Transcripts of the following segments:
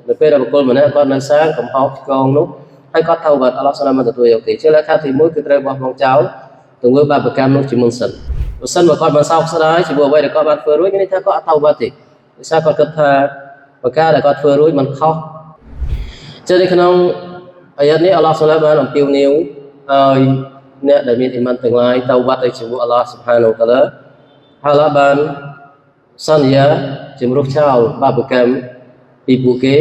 នៅពេលដែលបុគ្គលម្នាក់គាត់នៅសាងកំហុសឆ្គងនោះហើយគាត់តៅបាត់អល់ឡោះសុលាមិនទទួលយកទេជាលក្ខខណ្ឌទី1គឺត្រូវបោះបង់ចោលទង្វើបាបកម្មនោះជាមុនសិនបើសិនបើគាត់មិនសោកស្ដាយចំពោះអ្វីដែលគាត់បានធ្វើរួចមានន័យថាគាត់អត់តៅបាត់ទេដោយសារគាត់គិតថាប្រការដែលគាត់ធ្វើរួចមិនខុសចឹងនៅក្នុងអាយ៉ាតនេះអល់ឡោះសុលាបានអំពាវនាវឲ្យអ្នកដែលមានអ៊ីម៉ានទាំងឡាយតៅបាត់ទៅចំពោះអល់ឡោះសុបហានូតាឡាហើយអល់ឡោះបានសន្យាជំរុះចោលបាបកម្មពីពួកគេ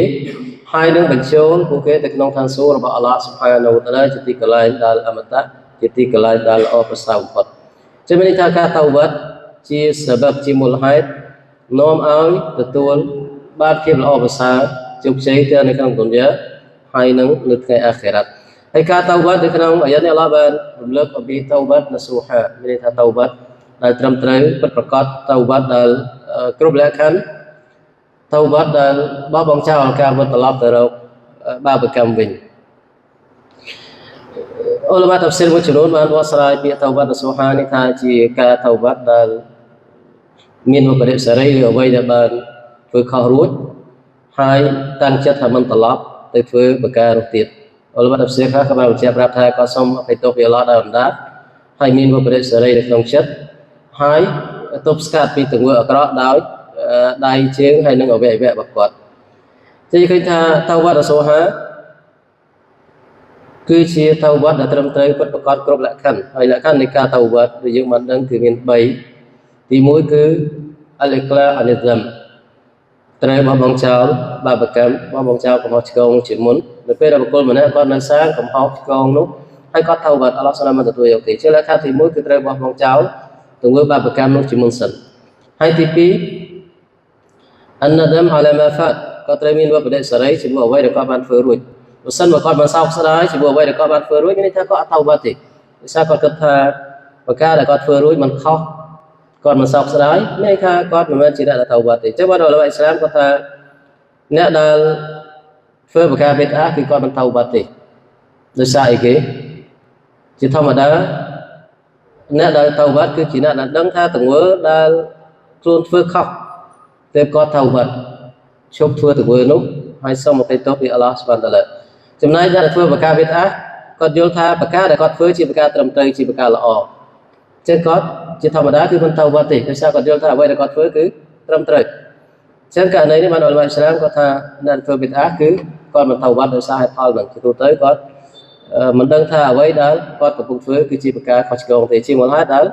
ហើយនឹងបញ្ចូលពួកគេទៅក្នុងឋានសួគ៌របស់អល់ឡោះសុបហានូតាឡាជាទីកន្លែងដែលអមតៈជាទីកន្លែងដែលល្អប្រសើរបំផុតចឹងមានន័យថាការតៅបាត់ជាសបាបជាមូលហេតុនាំឲ្យទទួលបានភាពល្អប្រសើរជោគជ័យទាំងនៅក្នុងទុនយ៉ាហើយនឹងនៅថ្ងៃអាខិរ៉ាត់ហើយការតៅបាត់នៅក្នុងអាយ៉ាតនេះអល់ឡោះបានរំលឹកអំពីតៅបាត់ណាស៊ូហាមានន័យថាតៅបាត់ដែលត្រឹមត្រូវពិតប្រាកដតៅបាត់ដែលគ្រប់លក្ខខណ្ឌតៅបាត់ដែលបោះបង់ចោលការវិលត្រឡប់ទៅរកបាបកម្មវិញអ៊ុលម៉ាតាហ្វស៊ីរមួយចំនួនបានបកស្រាយពាក្យតៅបាត់ណាស៊ូហានេះថាជាការតៅបាត់ដែលមានវិបរិសេរីឬអ្វីដែលបានធ្វើខុសរួចហើយតាំងចិត្តថាមិនត្រឡប់ទៅធ្វើប្រការនោះទៀតអ៊ុលម៉ាតាហ្វស៊ីរខ្លះក៏បានបញ្ជាក់ប្រាប់ថាក៏សូមអភ័យទោសពីអល់ឡោះដែលអណ្ដាតហើយមានវិបរិសេរីនៅក្នុងចិត្តហើយទប់ស្កាត់ពីទង្វើអាក្រក់ដោយដៃជើងហើយនិងអវយវៈរបស់គាត់ចឹងឃើញថាតៅវ៉ាត់អសូហាគឺជាតៅវ៉ាត់ដែលត្រឹមត្រូវពិតប្រាកដគ្រប់លក្ខខណ្ឌហើយលក្ខខណ្ឌនៃការតៅវ៉ាត់ដែលយើងបានដឹងគឺមាន3ទី1គឺអលិក្លាអានិហ្សឹមត្រូវបោះបង់ចោលបាបកម្មបោះបង់ចោលកំហុសឆ្គងជាមុននៅពេលដែលបុគ្គលម្នាក់គាត់នៅសាងកំហុសឆ្គងនោះហើយគាត់តៅវ៉ាត់អល់ឡោះសុលាមិនទទួលយកទេជាលក្ខខណ្ឌទី1គឺត្រូវបោះបង់ចោលទង្វើបាបកម្មនោះជាមុនសិនហើយទី2អនដាមអាឡាម៉ាហ្វាតក៏ត្រូវមានវប្បដិសេរីចំពោះអ្វីដែលគាត់បានធ្វើរួចបើសិនបើគាត់មិនសោកស្ដាយចំពោះអ្វីដែលគាត់បានធ្វើរួចមានន័យថាគាត់អត់តៅបាត់ទេដោយសារគាត់គិតថាប្រការដែលគាត់ធ្វើរួចមិនខុសគាត់មិនសោកស្ដាយមានន័យថាគាត់មិនមែនជាអ្នកដែលតៅបាត់ទេអញ្ចឹងបានដល់អ៊ីស្លាមគាត់ថាអ្នកដែលធ្វើប្រការបិដអាគឺគាត់មិនតៅបាត់ទេដោយសារអីគេជាធម្មតាអ្នកដែលតៅបាត់គឺជាអ្នកដែលដឹងថាទង្វើដែលខ្លួនធ្វើខុសទើបគាត់តៅបាត់ឈប់ធ្វើទង្វើនោះហើយសូមអភ័យទោសពីអល់ឡោះសុបហានតាឡាចំណែកអ្នកដែលធ្វើប្រការបិដអាគាត់យល់ថាប្រការដែលគាត់ធ្វើជាប្រការត្រឹមត្រូវជាប្រការល្អចឹងគាត់ជាធម្មតាគឺមិនទៅវត្តទេដោយសារគាត់យល់ថាអ្វីដែលគាត់ធ្វើគឺត្រឹមត្រូវចឹងករណីនេះបានអ៊ុលម៉ាអ៊ីស្លាមគាត់ថាអ្នកធ្វើបិដអាគឺគាត់មិនទៅវត្តដោយសារហេតុផលហ្នឹងជាទូទៅគាត់មិនដឹងថាអ្វីដែលគាត់កំពុងធ្វើគឺជាប្រការខុសឆ្គងទេជាមូលហេតុដែល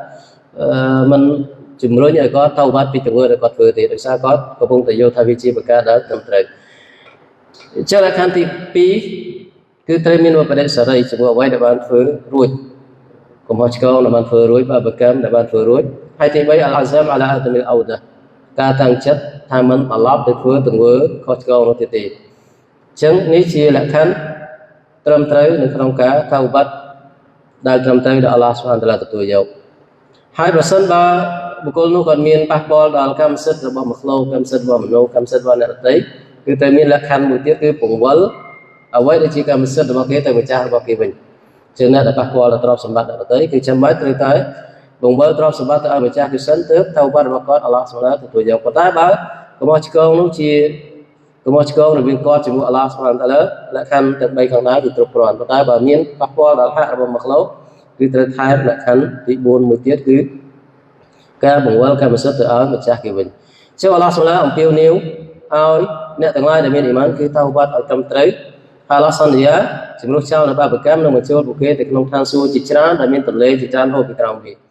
មិនជំរុញឲ្យគាត់ទៅវត្តពីទង្វើដែលគាត់ធ្វើទេដោយសារគាត់កំពុងតែយល់ថាវាជាប្រការដែលត្រឹមត្រូវចឹងលក្ខខណ្ឌទី2គឺត្រូវមានវប្បដិសេរីចំពោះអ្វីដែលបានធ្វើរួចកំហុសឆ្គងដែលបានធ្វើរួចបាបកម្មដែលបានធ្វើរួចហើយទី3អល់អាហ្សាមអាឡាអាតមីលអូដាការតាំងចិត្តថាមិនត្រឡប់ទៅធ្វើទង្វើខុសឆ្គងនោះទៀតទេអញ្ចឹងនេះជាលក្ខខណ្ឌត្រឹមត្រូវនៅក្នុងការតៅបាត់ដែលត្រឹមត្រូវដល់អល់ឡោះសុបហានតាឡាទទួលយកហើយបើសិនបើបុគ្គលនោះគាត់មានប៉ះពាល់ដល់កម្មសិទ្ធិរបស់មក្លោកម្មសិទ្ធិរបស់មនុស្សកម្មសិទ្ធិរបស់អ្នកដទៃគឺតែមានលក្ខខណ្ឌមួយទៀតគឺពង្វិលអ្វីដែលជាកម្មសិទ្ធិរបស់គេទៅម្ចាស់របស់គេវិញជាអ្នកដែលប៉ះពាល់ដល់ទ្រព្យសម្បត្តិអ្នកដទៃគឺចាំបាច់ត្រូវតែពង្វិលទ្រព្យសម្បត្តិទៅឲ្យម្ចាស់គឺសិនទើបទៅបាត់របស់គាត់អល់ឡោះសុបហានទទួលយកប៉ុន្តែបើកំហុសឆ្គងនោះជាកំហុសឆ្គងរវាងគាត់ជាមួយអល់ឡោះសុបហានតាឡាលក្ខខណ្ឌទាំង3ខាងដើមគឺគ្រប់គ្រាន់ប៉ុន្តែបើមានប៉ះពាល់ដល់ហាក់របស់មក្លោគឺត្រូវថែមលក្ខខណ្ឌទី4មួយទៀតគឺការបង្វិលកម្មសិទ្ធិទៅឲ្យម្ចាស់គេវិញចឹងអល់ឡោះសុបហានអំពាវនាវឲ្យអ្នកទាំងឡាយដែលមានអ៊ីម៉ានគឺតៅបាត់ឲ្យត្រឹមត្រូវហើយអល់ឡោះសន្យាជំរុះចោលនៅបាបកម្មនឹងបញ្ចូលពួកគេទៅក្នុងឋានសួគ៌ជាច្រើនដែលមានទន្លេជាច្រើនហូរពីក្រោមវា។